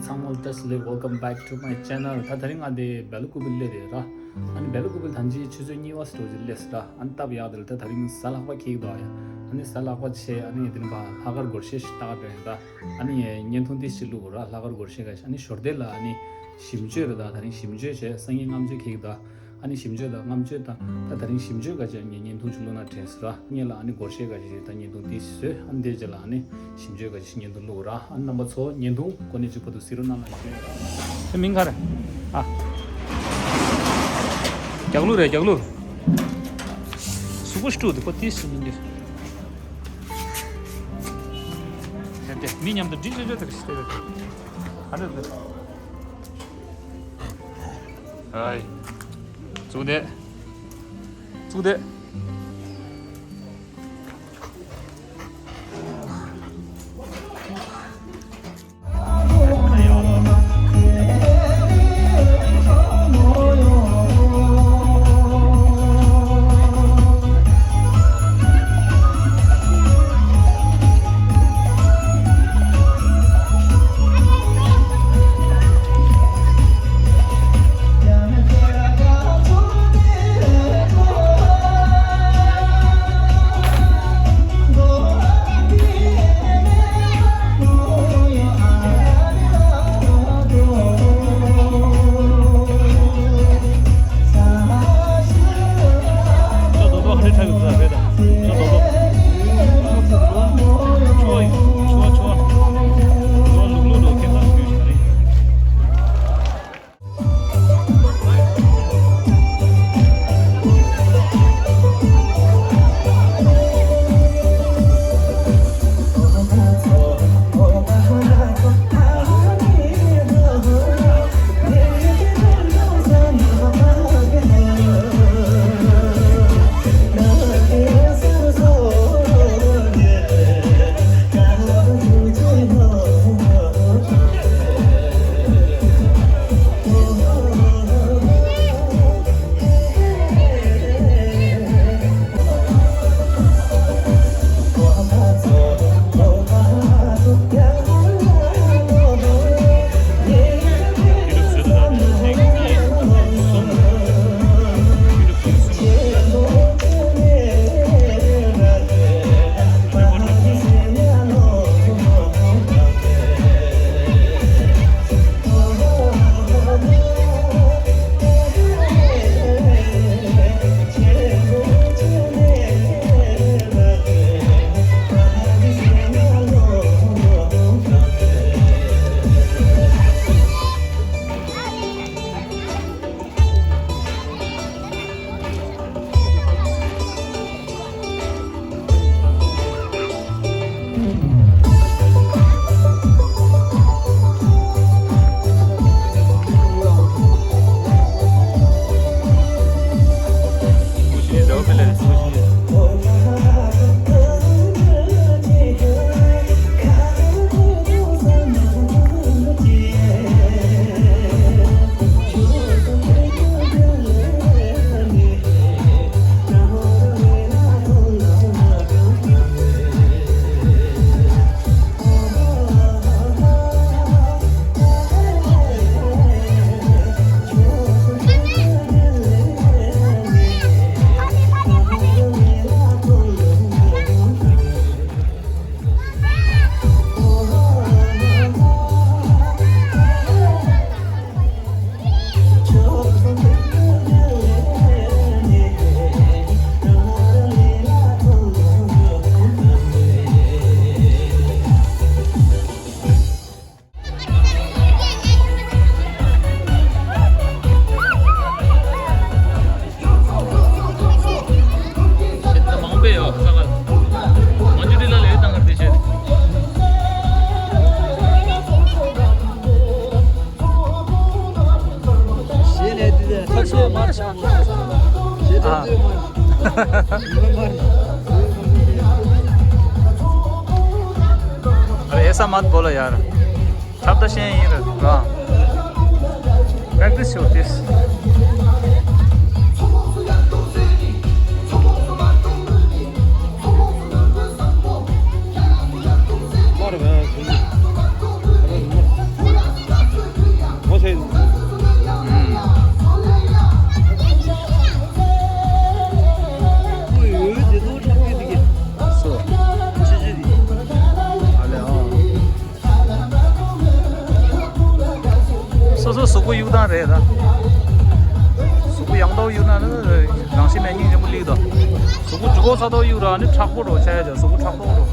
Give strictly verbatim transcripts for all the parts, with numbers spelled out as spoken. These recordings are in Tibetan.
ཚང་མ་བཀྲ་ཤིས་བདེ་ལེགས། Welcome back to my channel. ད་དེ་རིང་ང་འདི་སྦེལ་ཀོབ་ལ་སླེབས་རེད་ར། ཨ་ནི་སྦེལ་ཀོབ་ལ་ད་ཅི་ཆུ་ཚོད་གཉིས་པ་ཙམ་ཅིག་སླེབས་ར། ཨ་ནི་སྟབས་ཡག་དེ་ལ་ད་དེ་རིང་གཟའ་ལྷག་པ་འཁེལ་འདུག་ཡ། ཨ་ནི་གཟའ་ལྷག་པ་བྱས། ཨ་ནི་དེ་རིང་ང་ལྷག་དཀར་སྒོར་གཞས་ཤིག་ལྟ་ག་འགྲོ་ཡིན་ར། ཨ་ནི་ངས་བརྙན་ཐུང་འདི་ཞིག་བླུགས་ར། ལྷག་དཀར་སྒོར་གཞས་ག་ཞིག་ཨ་ནི་ཞོར་དེ་ལ་ཨ་ནི་ཞིམ་བརྗོད་རེད། ད་དེ་རིང་ཞིམ་བརྗོད་བྱས། སང་ཉིན་ལྔ་བཅུ་འཁེལ་འདུག་ཨ་ནི་ཞིམ་བརྗོད་དང་ལྔ་བཅུ་དང་། ད་དེ་རིང་ཞིམ་བརྗོད་ག་ཅིག་ངས་བརྙན་ཐུང་ཅིག་བླུགས་ན་དྲན་སོང་ར། སྔོན་ལ་ཨ་ནི་སྒོར་གཞས་ག་ཅིག་ད་བརྙན་ཐུང་འདི་བཟོས། ཨ་ནི་དེ་རྗེས་ལ་ཨ་ནི་ཞིམ་བརྗོད་ག་ཅིག་བརྙན་ཐུང་བླུགས་ར། ཨ་ནི་རྣམ་པ་ཚོ་བརྙན་ཐུང་ཀོ་ནེ་ཅིག་བར་དུ་གཟིགས་རོགས་གནང་ལ་ཞུ་ཡ། ཁྱོད་མིང་ག་རེ། ཨ། རྒྱག་ལུགས་རེད། རྒྱག་ལུགས། གཟུགས་པོ་ཤུགས་དྲུག་དེ་ཁོ་ཏིས་མིན་འདིར། དེ་དེ་མི་མཉམ་དུ་འགྲིག་ཅོ་ཅོ་དེ་རེད། དེ་རེད། ཨ་རེད་རེད། ཨའི། བཙུགས་བསྡད། བཙུགས་བསྡད། अरे ऐसा मत बोलो यार। ཁྱབ་བརྡལ་ཤེས་ཡིན་རེད་ར། པེག་ཊི་སི་ཞུ་ཏིས། གཟུགས་པོ་གཡུག་སྟངས་རེད་ད། གཟུགས་པོ་ཡང་ཏོག་གཡུག་ན་ནི་རང་བཞིན་མེད་སྙིང་རྗེ་མོ་སླེབས་ད། གཟུགས་པོ་ལྗིད་ཁོག་ཚ་ཏོག་གཡུག་ར་ནི་མཁྲེགས་པོ་འགྲོ་ཆ་ཡ་ཅག་གཟུགས་པོ་མཁྲེགས་ཏོག་འགྲོ།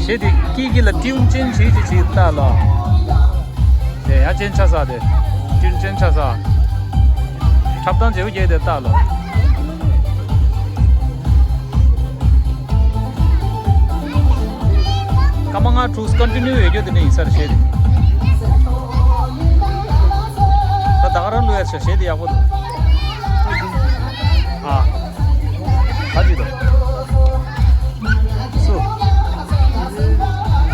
བྱེད་དེ་ཀི་ཀི་ལ་ཏིའུ་ཅན་བྱེད་ཅིག་བྱེད་ལྟ་ལ། དེ་ཡ་ཅན་ཆ་ས་དེ། ཏིའུ་ཅན་ཆ་ས། འཁྲབ་སྟངས་བྱེད་པོ་རྒྱས་དེ་ལྟ་ལ། སྐར་མ་ལྔ་དྲུག་ཀོན་ཊི་ནིའུ་ཡོད་རྒྱུ་དེ་འདྲ་ཡིན་ས་རེད་བྱེད་དེ། ད་ད་ག་རང་བླུག་ཡ་ཆ་བྱེད་དེ་ཡག་པོ་འདུག་ཨ། ད་ཅི་འདུག་སུ།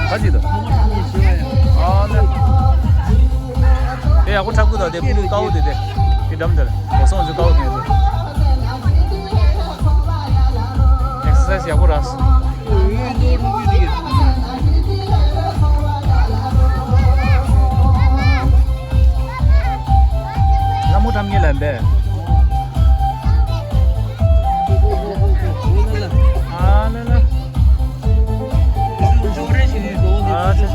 ད་ཅི་འདུག་ཨ་ནི། དེ་ཡག་པོ་འཁྲབ་གི་འདུག་དེ་ཕུ་ནུ་དཀར་པོ་དེ་དེ། དེ་འགྲམ་དེར་གོ་སོང་ཅུ་དཀར་པོ་དེ་དེ། ཨེག་སར་སའི་སི་ཡག་པོ་རག་ལ་མོ་འཁྲབ་མཁན་ལ་འདས། ཨ་ལ་ལ། ཨ་ཆ་ཆ།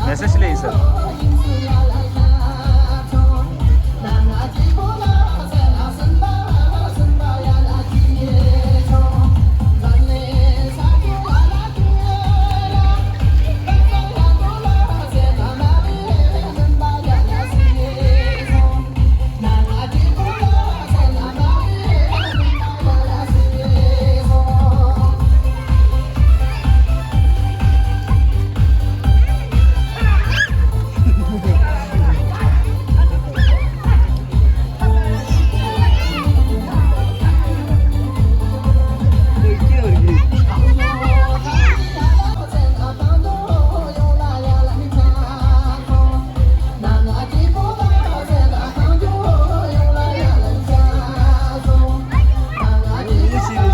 མེ་སེ་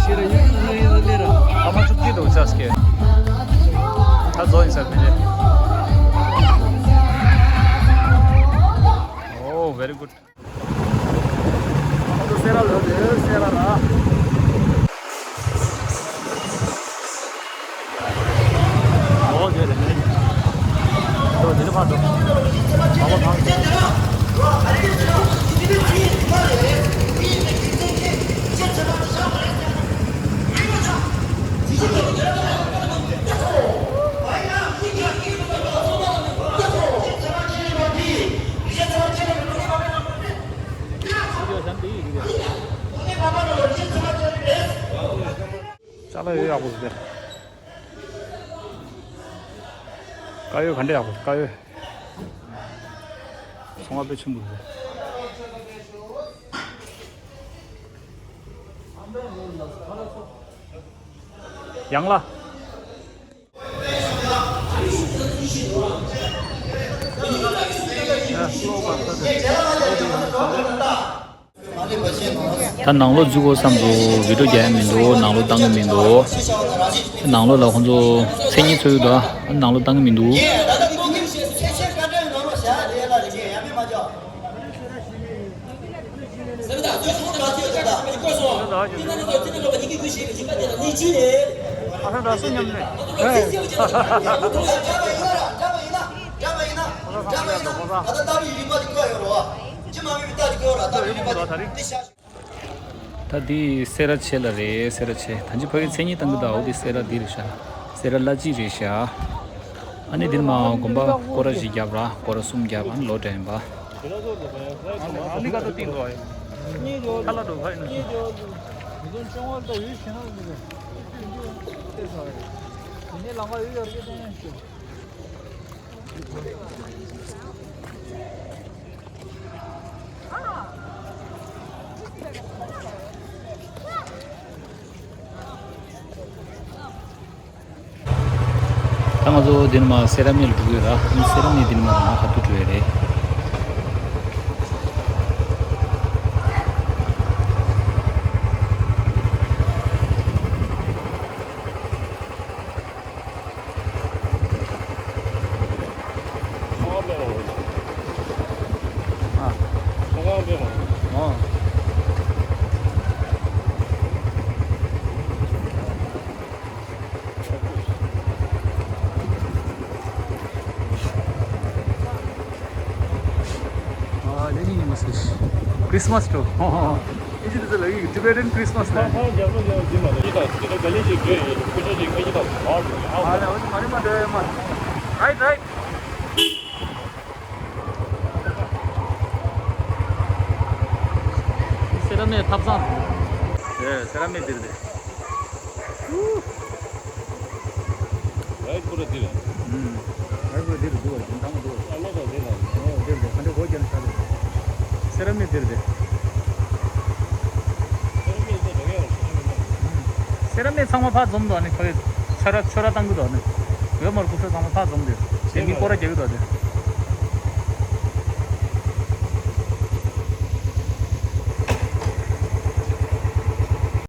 ཇི་ལས་ཡིན་ཟེར། ཨ་མ་ཚུགས་ཀྱི་འདུག་ཅག་སྐད། ད་རྫོགས་ཡིན་ས་དེ་རེད། Oh, very good. ཨ་ཚོ་སེ་ར་ལོ་དེ་སེ་ར་ལ། ཨོ་དེ་རེད། ཨོ་དེ་ནི་ཕར་འགྲོ། ཨ་བ་གང་། ཅ་ལག་ཡོད་ཡག་པོ་ཟེར། དཀར་ཡོལ་ག་འདྲ་ཡག་པོ་དཀར་ཡོལ། ཚོང་ཁང་དཔེ་ཆེན་པོ་ཟེར། ཡང་ལ། ད་ནང་ལོགས་འཛུལ་དགོས་བསམ་འདུག་བི་ཌིའོ་རྒྱག་ཡ་མི་འདུག་ནང་ལོགས་བཏང་གི་མི་འདུག་ནང་ལོགས་ལ་ཁོང་ཚོ་མཚན་ཉིད་འཚོལ་གི་འདུག་ནང་ལོགས་བཏང་གི་མི་འདུག་ད་འདི་སེ་ར་བྱེས་ལ་རེད། སེ་ར་བྱེས། ད་འདི་ཕ་གི་མཚན་ཉིད་བཏང་གི་འདུག་འོ་འདི་སེ་ར་འདི་རེད་ཤག་སེ་ར་བླ་སྤྱི་རེད་ཤག་ཨ་ནི་འདིར་མ་དགོན་པ་སྐོར་ར་ཞིག་བརྒྱབ་ར་སྐོར་ར་གསུམ་བརྒྱབ་ཨ་ནི་ལོག་འགྲོ་ཡིན་པ། ད་ང་ཚོ་འདི་ནས་མར་སེ་ར་སྨད་ལ་འགྲོ་གི་ཡོད་ར། སེ་ར་སྨད་འདི་ནས་མར་ང་ག་དུས་འགྲོ་ཡ་རེད། Christmas too. Is it like Tibetan Christmas land? Right, right. སེ་ར་སྨད་ཐབ་ཚང་། ཡེ། སེ་ར་སྨད་འདིར་རེད། རའི་པུ་ར་འདིར། ཨུམ། རའི་པུ་ར་འདིར་འདུག་བ། ཡིན་དང་འདུག་བ། ཨ་ལོ་དང་འདིར། ཨོ་འདིར་རེད། ཧ་འདྲེ་སྒོ་རྒྱབ་ནས་ཆགས་འདུག་སེ་ར་སྨད་འདིར་རེད། སེ་ར་སྨད་ཚང་མ་ཕར་འཛོམས་འདུག་ཨ་ནི་ཁོའི་ཆོས་ར་ཆོས་ར་བཏང་གི་འདུག་ཨ་ནི་ཡོད་མ་རེད། སྐུ་ཞབས་ཚང་མ་ཕར་འཛོམས་འདུག་དེ་མི་སྐོར་ར་རྒྱག་གི་འདུག་ཨ་དེ།